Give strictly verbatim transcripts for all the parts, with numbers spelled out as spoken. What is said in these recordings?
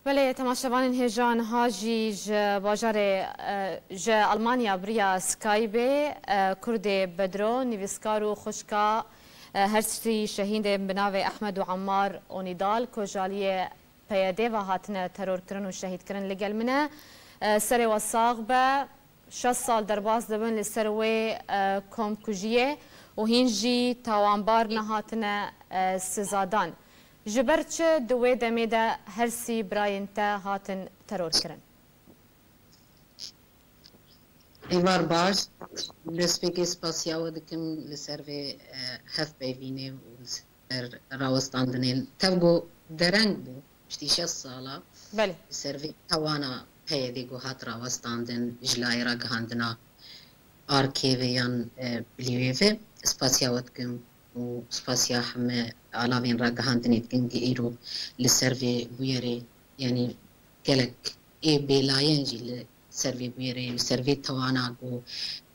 Belê, temaşevanên hêja, niha jî ji bajarê, e, ji Almanya bi riya Skypeê, e, Kurdê Bedro, nivîskar û xwişka, e, her sî şehîdên bi navê Ehmed û Emmar Onîdal, ku ji aliyê P Y D ve hatine terorkirin û şehîdkirin, li gel min e. E, serê we sax be. Şeş sal derbas dibin li ser wê, e, komkujiyê û hîn jî tawanbar nehatine, e, sizadan. Ji ber çi di wê demê de her sî birayên te hatin terorkirin? Êvar baş, destpêkê spasiya we dikim li ser vê, e, hevpeyvînê û li ser rawestandinên tev ku dereng bû, piştî şeş sala Belê. li ser vê tawana P Y D ku hat rawestandin, ji layê ragihandina Arkê ve yan, e, bilî wê ve, spasiya we dikim û spasiya heme alavên ragihandinê dikim ku îro li ser vê bûyerê, yanî gelek ê bêlayen jî li ser vê bûyerê, li ser vê tawana ku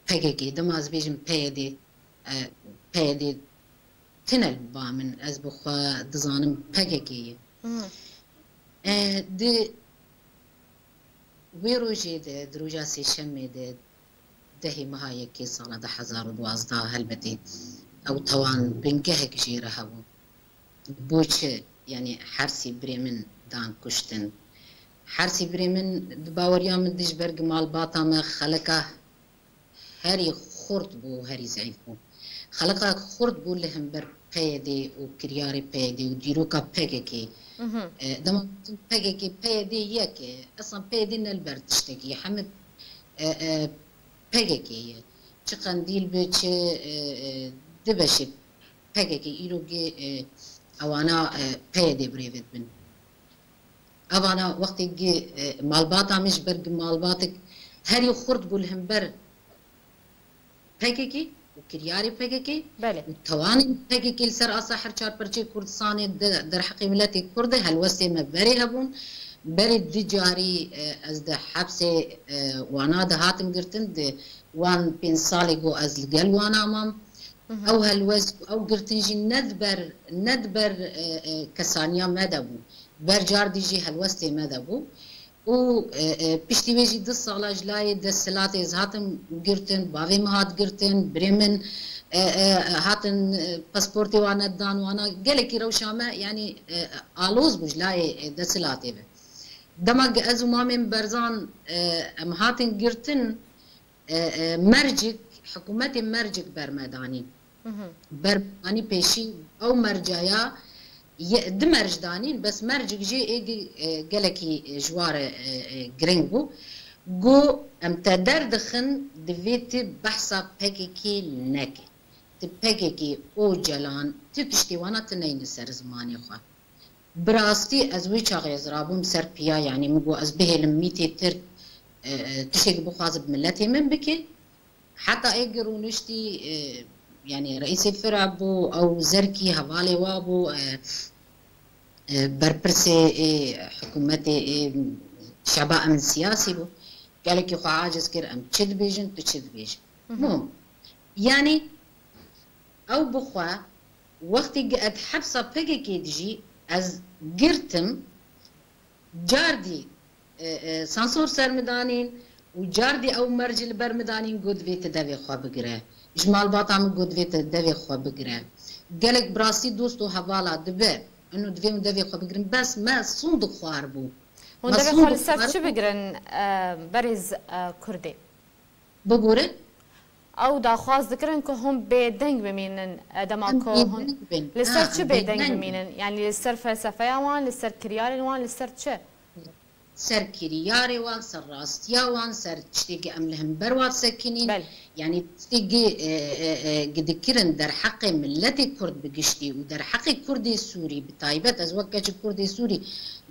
P K K, dema ez bêjim P Y D, e, P Y D tine li ba min, ez bi xwe dizanim P K K ye. Hmm. E, di wê rojê de, di roja sêşemê de, dehê meha yekê sala du hezar û duwazdeh, helbetî ew tawan bingehek jê re hebû. Bo çi, yanî, her sî birê min dan kuştin? Her sî birê min, di baweriya min de, ji ber ku malbata me xeleka herî xurt bû, herî zeîf bû. Xeleka xurt bû li hember P Y D û kiryarê P Y D û dîroka P K K. Mhm. E, dema gotin P K K, P Y D yek e. Eslan P Y D ne li ber tiştekî. Heme, e, e, P K K ye. Çi Qendîl be, çi, e, e, di beşê P K K îro gê, e, ewana, e, P Y D birêve dibin. Evana wextê gi, e, malbata min ji ber gi malbatek herî xurt bû li hember P K K û kiryarê P K K Belê. û tewanên P K K li ser asa her çar perçeyê Kurdistanê de derheqê miletê Kurd de helwestê me berê hebûn. Berê du carî, e, ez di hepsê, e, wana de hatim girtin, di wan pênc salê ku ez li gel wana mam. Mhm. Ew helwest, ew girtin jî ne di ber, ne di ber, e, e, kesaniya me de bû. Ber car dî jî helwestê me de bû. Û, e, e, piştî wê jî du sala ji layê desthilatê ez hatim girtin, bavê min hat girtin, birê min, e, e, hatin, e, pasportê wan nedan wana. Gelekî rewşa me, yanî, e, aloz bû ji layê, e, desthilatê ve. Dema ku ez û mamê min Berzan, e, em hatin girtin, e, e, mercik, hikûmetê mercik ber me danîn. Mhm. Ber me danî pêşî ew mercaya ye, du merc danîn, bes mercik jê ê gi-, e, gelekî, e, ji wa re, e, e, girîng bû. Got, em te derdixin, divê tu behsa P K K neke. Tu P K K, Ocalan, tu tiştê wana tu neyne ser zimanê xwe. Bi rastî ez wê çaxê ez rabûm ser piya, yanî min got ez bihêlim mîtê Tirk, e, e, tiştekî bixwaze bi miletê min bike. Heta ê gi rûniştî, e, yanî reîsê fira bû, ew Zerkî hevalê wa bû, e, e, berpirsê ê hikûmetê ê şeba em siyasî bû. Gelekî xwe aciz kir, em çi dibêjin, tu çi dibêjin. Mhm. Mum. Yanî ew bi xwe wextê gi ez hepsa P K K dijî, ez girtim, car dî, e, e, sansor ser min danîn û car dî ew mercî li ber min danîn, got, "Divê tu devê xwe bigire." Ji malbata min got, "Divê tu devê xwe bigire." Gelek bi rastî dost û hevala dibe, ino divê min devê xwe bigirin. Bes me sûnd dixwaribû. Hûn Me devê sûnd xwe li ser dixwar- çi bigirin, e, berêz, e, Kurdê? Bibûrin. Ew daxwaz dikirin ku hûn bêdeng bimînin, e, dema Em ku hûn bêdeng bin. Li ser Ha, çi em bêdeng bêdeng bin. bimînin? Yani li ser felsefeya wan, li ser kiryarên wan, li ser çi? Ser kiryarê wan, ser rastiya wan, ser tiştê ku em li hember wan sekinîn. Belê. Yani tiştê ku, e, e, e, ku dikirin derheqê miletê Kurd bi giştî û derheqê Kurdê Sûrî bi taybet, ez wek keçik Kurdê Sûrî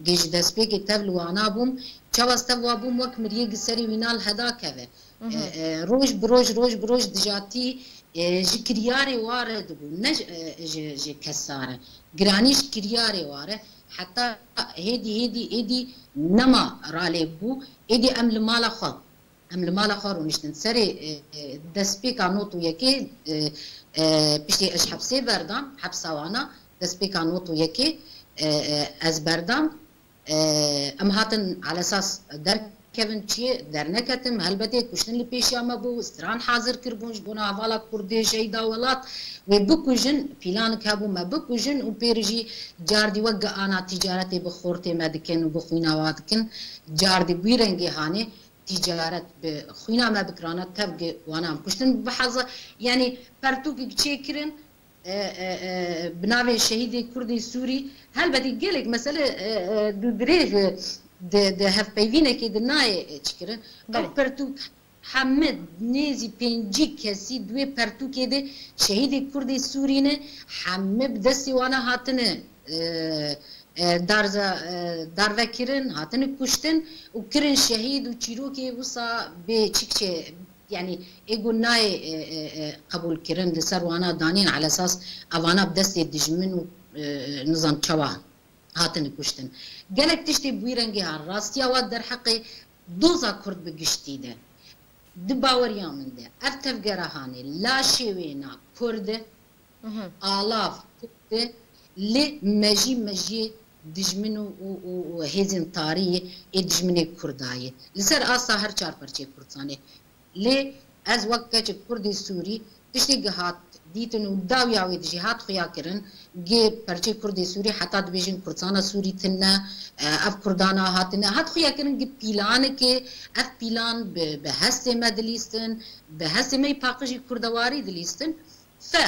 ku ji destpêkê tev li wana bûm, çawa ez tev wa bûm, wek miriyê ku serê wîna li heda keve. Mhm. E, e, roj bi roj, roj bi roj dijatî, e, ji kiryarê wa re dibû, ne ji, e, ji, ji kesa re. Giranî ji kiryarê wa re, heta hêdî, hêdî, êdî nema ralê bû, êdî em li mala xwe, em li mala xwe rûniştin. Serê, e, e, destpêka not û yekê, e, e, piştî ez ji hepsê berdam, hepsa wana, destpêka not û yekê, e, e, ez berdam. Em hatin alesas derkevin çiyê derneketin, helbetê kuştin li pêşiya me bû, stran hazir kiribûn ji bona hevala Kurdê şehîda welat, wê bikujin, pîlanik hebû me bikujin û pêrî jî cardî wek ana tîcaretê bi xortê me dikin û bi xwîna wa dikin, cardî wî rengê hanê tîcaret bi xwîna me bikirana, tevgi wana em kuştin. Bi heza, yanî pertûkek çêkirin, e, e, e, bi navê şehîdê Kurdê Sûrî. Helbetî gelek mesele, e, e, du dirêj, e, di, di hevpeyvînekê di nayê, e, çikirin. Ew Belê. pertûk hemî nêzî pêncî kesî di wê pertûkê de şehîdê Kurdê Sûrî ne, hemî bi destê wana hatine, e, e, darza, e, darvekirin, hatine kuştin û kirin şehîd û çîrokê wisa bê çikçe, yanî ê ku nayê, e, e, e, qebûlkirin, li ser wana danîn, alesas evana bi destê dijmin û, e, nizam çawa hatine kuştin. Gelek tiştê bi wî rengê ha, rastiya wa derheqê doza Kurd bi giştî de. Di baweriya min de ev tevgera hanê laşê wêna Kurd e, Mhm. alav Kurd e, lê mejî mejiyê dijmin û, û, û, û hêzên tarî yê ê dijminê Kurda yê. Li ser asta her çar perçeyê Kurdistanê. Lê ez wek keçek Kurdê Sûrî tiştê gi hat dîtin û dawiya wê dijî hat xuya kirin, gê perçê Kurdê Sûrî heta dibêjin Kurdistana Sûrî tune, e, ev Kurdana hatine, hat xuya kirin gi pîlanekê, ev pîlan bi, bi hestê me dilîstin, bi hestê me yî paqijî kurdewarî dilîstin. Fe,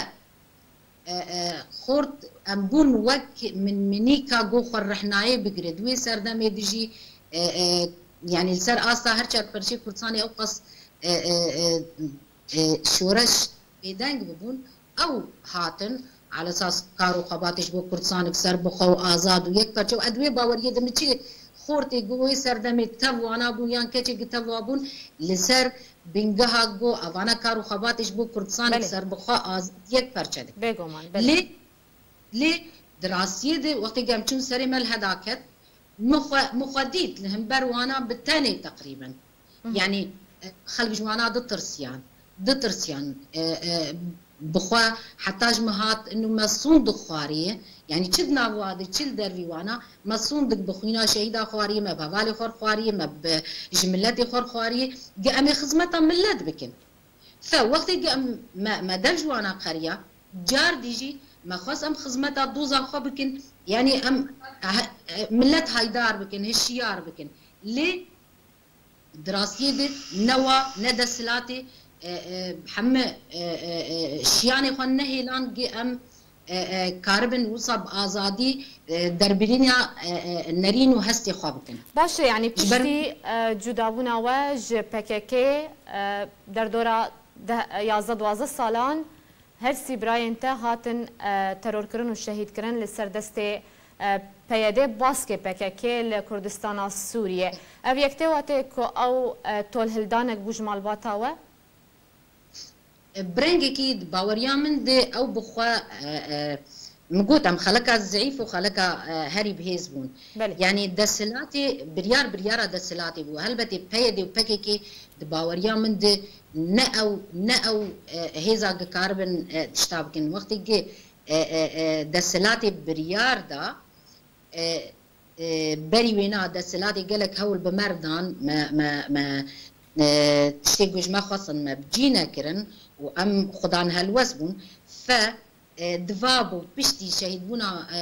e, e, xort em bûn wek min minîka go xwe rehnayê bigire. Di wê serdemê dijî, e, e, yanî li ser asta her çar perçê Kurdistanê ew qas, e, e, e, e, şoreş bêdeng bibûn, ew hatin, alesas kar û xebatê ji bo Kurdistanek serbixwe û azad û yek perçe û ez di wê baweriyê de min çi xortê ku wê serdemê tev wana bûn yan keçê ku tev wa bûn, li ser bingeha ku evana kar û xebatê ji bo Kurdistanek Belê. serbixwe, azad, yek perçe dikin. Bêguman, belê. Lê, lê di rastiyê de wextê ku em çûn serê me li heda ket, min xwe, min xwe dît li hember wana bi tenê teqrîben. Mhm. Yanî, e, xelk ji wana ditirsiyan, ditirsiyan, e, e, bi xwe heta ji min hat inu me sûndik xwariyê, yanî çi di nav wa de, çi li dervî wana, me sûndik bi xwîna şehîda xwariyê, me bi hevalê xwe xwariyê, me bi, ji miletê xwe xwariyê, gi em ê xizmeta milet bikin. Fe, wextê gi em, me, me dev ji wana qeriya, car dî jî me xwest em xizmeta doza xwe bikin, yanî em, e, e, milet haydar bikin, hişyar bikin. Lê di rastiyê de ne wa, ne desthilatê, e, e, heme, e, e, e, şiyanê xwe nehêlan gi em, e, e, karibin wisa bi azadî, e, derbirîna, e, e, nerîn û hestê xwe bikin. Baş e, yanî Ji ber piştî, e, cudabûna we ji P K K, e, derdora deh, yazdeh, duwazdeh salan, her sî birayên te hatin, e, terorkirin û şehîdkirin li ser destê, e, P Y D, baskê P K K li Kurdistana Sûriyê. Ev yek tê watê ku ew, e, tolhildanek bû ji malbata we? E, bi rengekî di baweriya min de ew bi xwe, e, e, min got em xeleka zeîf û xeleka, e, herî bihêz bûn. Belê. Yanî desthilatê, biryar biryara desthilatê bû. Helbetê P Y D û P K K di baweriya min de ne ew, ne ew, e, hêza dikaribin, e, tişta bikin. Wextê ki, e, e, e, desthilatê biryar da, e, e, berî wêna desthilatê gelek hewl bi me re dan, me, me, me, e, tiştê ku ji me xwestin me bi cî nekirin û em xudan helwest bûn. Fe, e, di va bû piştî şehîdbûna, e,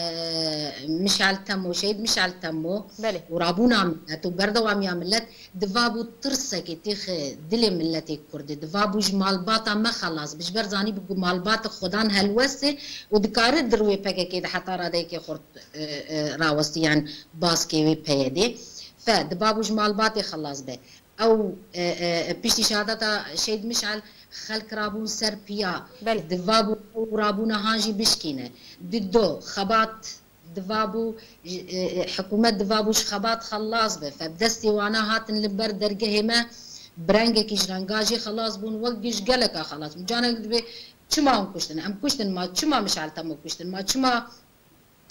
Mişal Temo, şehîd Mişal Temo Belê. û rabûna milet û berdewamiya milet, di va bû tirsekê têxe dilê miletê Kurdê, di va bû ji malbata me xelas bi, ji ber zanî bû ku malbata xudan helwest e û dikare di rûyê P K K de heta radeyekê xurt, e, e, rawestiyan baskê wê P Y D. Fe, di va bû ji malbatê xelas be. Ew, e, e, piştî şehadeta Şehîd Mişal xelk rabûn ser piya. Belê. Di va bû ew rabûna han jî bişkîne. Di do, xebat di va bû, e, e, hikûmet di va bû ji xebat xelas be. Fe bi destê wana hatin li ber dergehê me, bi rengekî ji renga jê xelas bûn, wek ji geleka xelas bûn. Canek dibê çima hûn kuştin? Em kuştin ma? Çima Mişal Temo kuştin ma? Çima,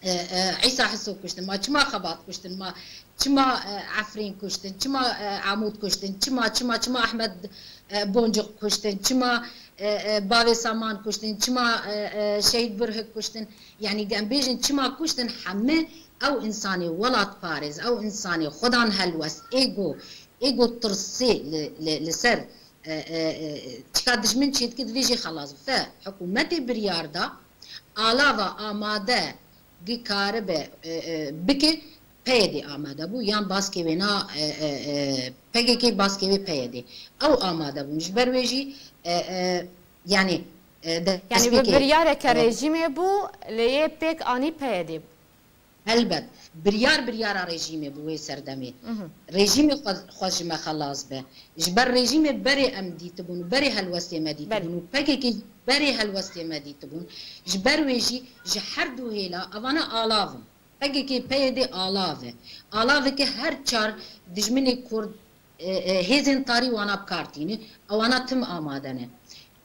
e, e, Îsa Hiso kuştin ma? Çima Xebat kuştin ma? Çima, e, Efrîn kuştin? Çima, e, Amûd kuştin? Çima, çima, çima Ehmed, e, Boncuk kuştin? Çima, e, e, Bavê Saman kuştin? Çima, e, e, Şehîd Burhik kuştin? Yanî em bêjin çima kuştin, hemî Ew însanê welatparêz, ew însanê xwedan helwest, ê ku, ê ku tirsê li, li, li ser, e, e, e, çika dijmin çêdike divê jê xelas be. Fe, hikûmetê biryar da, alava amade gi karibe, e, e, bike, P Y D amade bû, yan baskê wêna, e, e, e, P K K baskê wê P Y D. Ew amade bûn. Ji ber wê jî, e, e, yani, e, de-, Yani bi destpêkê, biryareke e, rejîmê bû, lê yê pêk anî P Y D bû. Helbet, biryar biryara rejîmê bû wê serdemê. Mhm. Rejîmê xwe, xwe ji me xelas be. Ji ber rejîmê berê em dîtibûn û berê helwestê me dîtibûn Belê. û P K K berê helwestê me dîtibûn. Ji ber wê jî ji her du hêla evana alav in. P K K P Y D alav e. Alaveke her çar dijminê Kurd, e, e, hêzên tarî wana bi kar tîne. Ewana tim amade ne.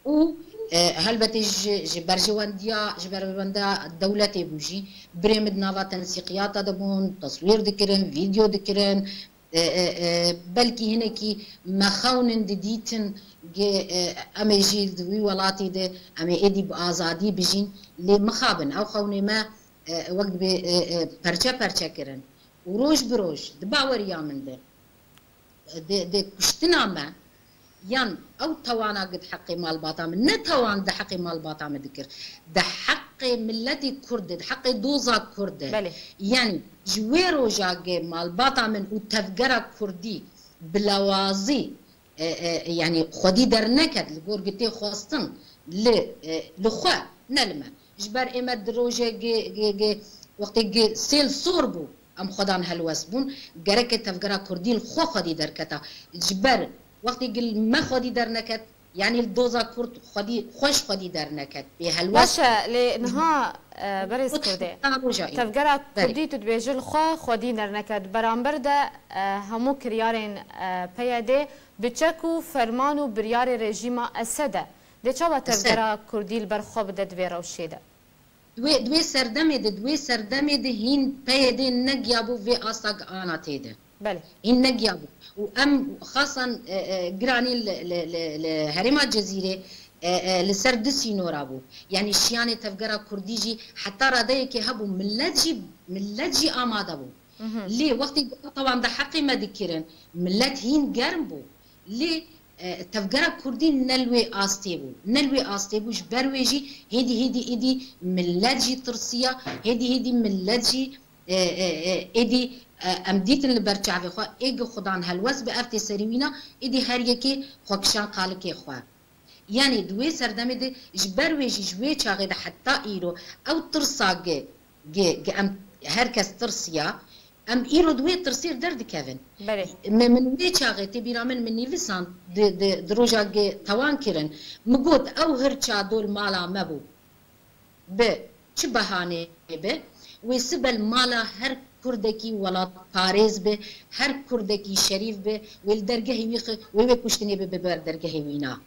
Û, e, helbetê ji, ji berjewendiya, ji berjewendiya dewletê bû jî, birê min di nava tensîqiyata de bûn, teswîr dikirin, vîdeo dikirin, e, e, e, belkî hinekî me xewnin didîtin, gi, e, em ê jî di wî welatî de, em ê êdî bi azadî bijîn, lê mixabin, ew xewnê me, e, wek dibê, e, e, perçe perçe kirin. Û roj bi roj, di baweriya min de, di, di kuştina me, yan ew tawana gi di heqê malbata min, ne tawan di heqê malbata min dikir, di heqê miletê Kurd de, di heqê doza Kurd de. Belê. Yani ji wê roja gi malbata min û tevgera Kurdî bi lawazî, e, e, yani xwedî derneket li gor gi tê xwestin li, e, li xwe, ne li me. Ji ber ême di rojê gi, gi, gi, wextê gi sêl sor bû, em xwedan helwest bûn, gereke tevgera Kurdî li xwe xwedî derketa. Ji ber wextê gi li me xwedî derneket, yanî li doza Kurd xwedî, xweş xwedî derneket. Bê helwest Baş e, lê niha, e, berêz Kurdê. Tevgera Kurdî tu dibêjî li xwe xwedî derneket. Beramber de, e, hemû kiryarên, e, P Y D bi çek û ferman û biryarê rejîma Esed e. Dê çawa tevgera Kurdî li ber xwe bide di vê rewşê de? Di wê, di wê serdemê de, di wê serdemê de hîn P Y D negiyabû vê asta gi ana tê de. Belê. Hîn negiyabû. Û em xasan, e, e, giranî li, li, li, li herêma Cezîrê, e, e, li ser du sînora bû. Yanî şiyanê tevgera Kurdî jî heta radeyekê hebû, millet jî, millet jî amade bû. Mhm. Lê wextê tawan de heqê me dikirin, millet hîn germ bû. Lê, e, tevgera Kurdî ne li wê astê bû. Ne li wê astê bû, ji ber wê jî hêdî hêdî êdî millet jî tirsiya, hêdî hêdî millet jî, e, e, e, êdî, e, em dîtin li ber çavê xwe, ê gi xudan helwest bi ev tê serî wîna, êdî her yekê xwe kişan qalikê xwe. Yanî di wê serdemê de ji ber wê jî ji wê çaxê de heta îro ew tirsa gi, gi, gi em her kes tirsiya, em îro di wê tirsê derdikevin. Belê. Me, min wê çaxê tê bîra min, min nivîsand di, di, di roja gi tawan kirin. Min got ew hirça dol mala me bû. Bi çi behaneyê be, wê sibel mala her Kurdekî welatparêz be, her Kurdekî şerîf be, wê li dergehê wî xi-, wê wê kuştinê bibe ber dergehê wîna.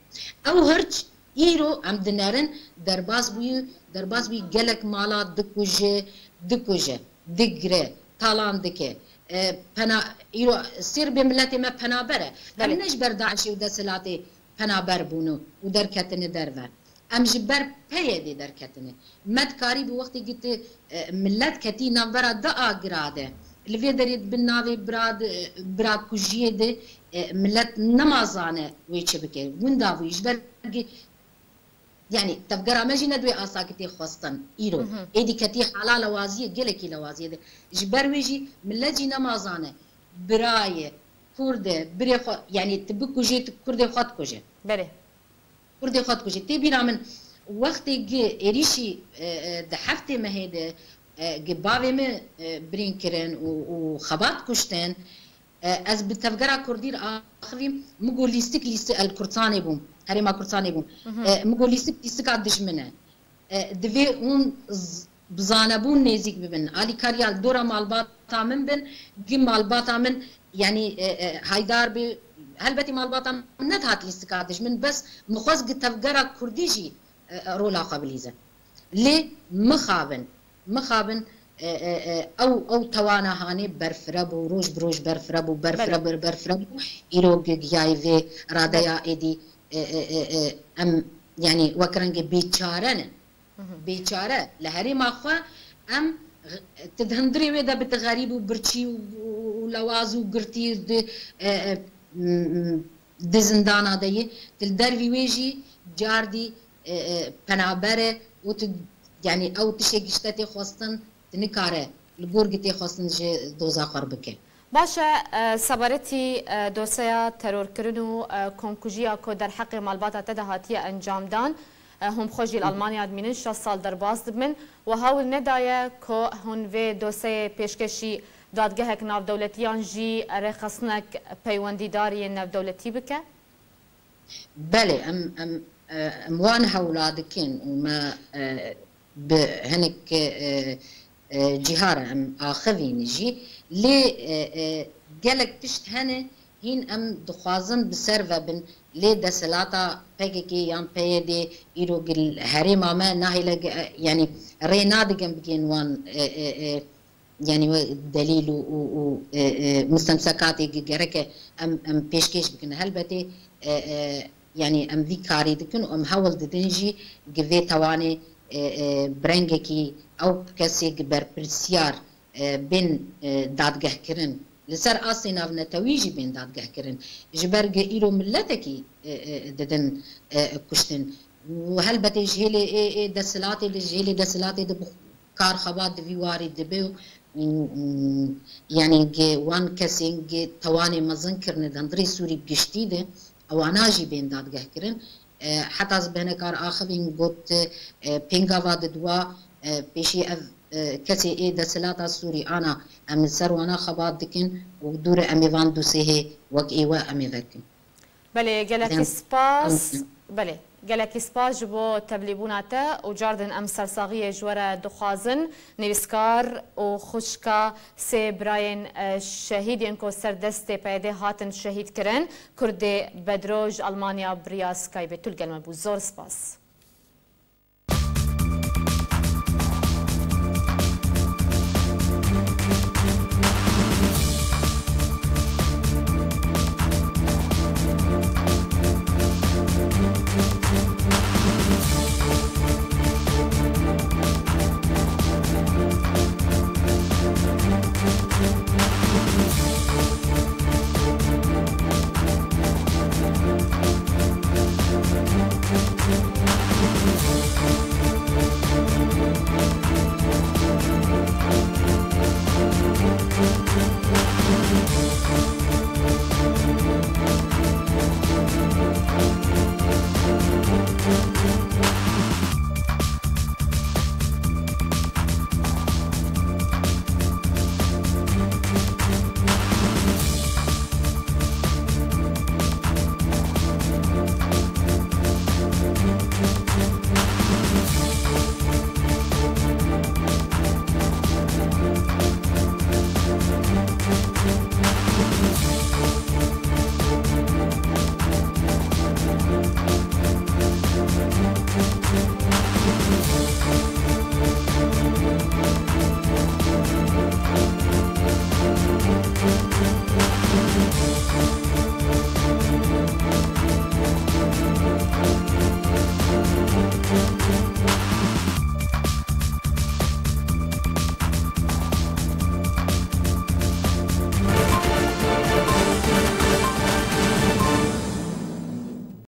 Ew hirç îro em dinerin, derbas bûyî, derbas bûyî gelek mala dikuje, dikuje, digire, talan dike. E, pena, îro sêr bê miletê me penaber e. Em Belê. ne ji ber DAIŞê û desthilatê penaber bûn û, û derketine derve. Em ji ber P Y D derketine. Me dikarî bi wextê giti, e, millet ketî navbera du agira de. Li vê derê di bin navê bira, bira kujiyê de, e, millet nema zane wê çi bike. Winda bûyî ji ber gi-, yani tevgera me jî ne di wê asta ki tê xwestin îro. Mhm. Êdî ketî hala lewaziyê, gelekî lewaziyê de. Ji ber wê jî millet jî nema zane. Birayê, Kurd e, birê xwe, yani tu bikujê, tu Kurdê xwe dikuje. Belê. Kurdê xwe dikuje. Tê bîra min, wextê gi êrîşî, e, e, di heftê mehê de, e, gi bavê min, e, birîn kirin û, û xebat kuştin, e, ez bi tevgera Kurdî re axivîm, min got lîstik, lîstik, el Kurdistanê bûm, herêma Kurdistanê bûm. Mhm. E, min got lîstik, lîstika dijmin e. E, divê hûn z-, bi zanebûn nêzîk bibin. Alîkariya li dora malbata min bin, gi malbata min, yanî, e, e, haydar bi, helbetî malbata min nedihat lîstika dijmin, bes min xwest gi tevgera Kurdî jî, e, e, rola xwe bilîze. Lê mixabin, mixabin, e, e, e, ew, ew tawana hanê berfire bû, roj bi roj berfire bû, berfire Belê. bir, berfire bû. Îro gi-, giyayî vê radeya Belê. êdî, e, e, e, e, em, yanî wek rengê bêçare ne. Mhm. Bêçare li herêma xwe em Tu di hundirê wê de bi tu xerîb û birçî û, û, û lewaz û girtî di, e, e, m, m, di zindana de yî. Tu li dervî wê jî cardî, e, e, penaber e û tu, yanî ew tiştê gişte tê xwestin, tu nikare li gor gi tê xwestin ji doza xwe bike. Baş e, e, sebaretî, e, doseya terorkirin û, e, komkujiya ku derheqê malbata te de hatiye encamdan, e, hûn bi xwe jî li Almanya dimînin, şeş sal derbas dibin. We hewl nedaye ku hûn vê doseyê pêşkêşî dadgehek navdewletî yan jî rêxisnek peywendîdar yên navdewletî bike? Belê, em, em, e, em wan hewla dikin û me, e, bi hinek, e, e, cîha re em axivîn jî. Lê, e, e, gelek tişt hene hîn em dixwazin bi ser ve bin. Lê desthilata P K K yan P Y D îro gil herêma me nahêle ge-, e, yanî rê nadigin bigên wan, e, e, e, yanî we delîl û, û, û, e, e, mustemsekatê ge-, gereke em, em pêşkêş bikin. Helbetê, e, e, yanî em vî karî dikin û em hewl didin jî gi vê tewanê, e, e, bi rengekî ew kesê gi berpirsiyar, e, bên, e, dadgehkirin, li ser astê navnetewî jî bên dadgehkirin. Ji ber gi îro miletekî, e, e, didin, e, kuştin. Û helbetê ji hêlê ê, ê desthilatê de, ji hêlê desthilatê de bi kar xebat di vî warî dibe û, û, û, yanî gi wan kesên gi tewanê mezin kirine di hundirê Sûrî bi giştî de, ewana jî bên dadgehkirin. E, heta ez bi hinekar axivîn got, e, pêngava diduwa, e, pêşî ev, e, kesê ê desthilata Sûrî ana, em li ser wana xebat dikin û dûre em ê van dosêhê wek ê we em ê vekin. Belê, gelekî spas. Belê, gelekî spas ji bo tevlîbûna te û cardin em sersaxiyê ji we re dixwazin. Nivîskar û xwişka sê birayên, e, şehîd yên ku ser destê P Y D hatin şehîd kirin, Kurdê Bedro ji Almanya bi riya Skypeê tu li gel me bû. Zor spas.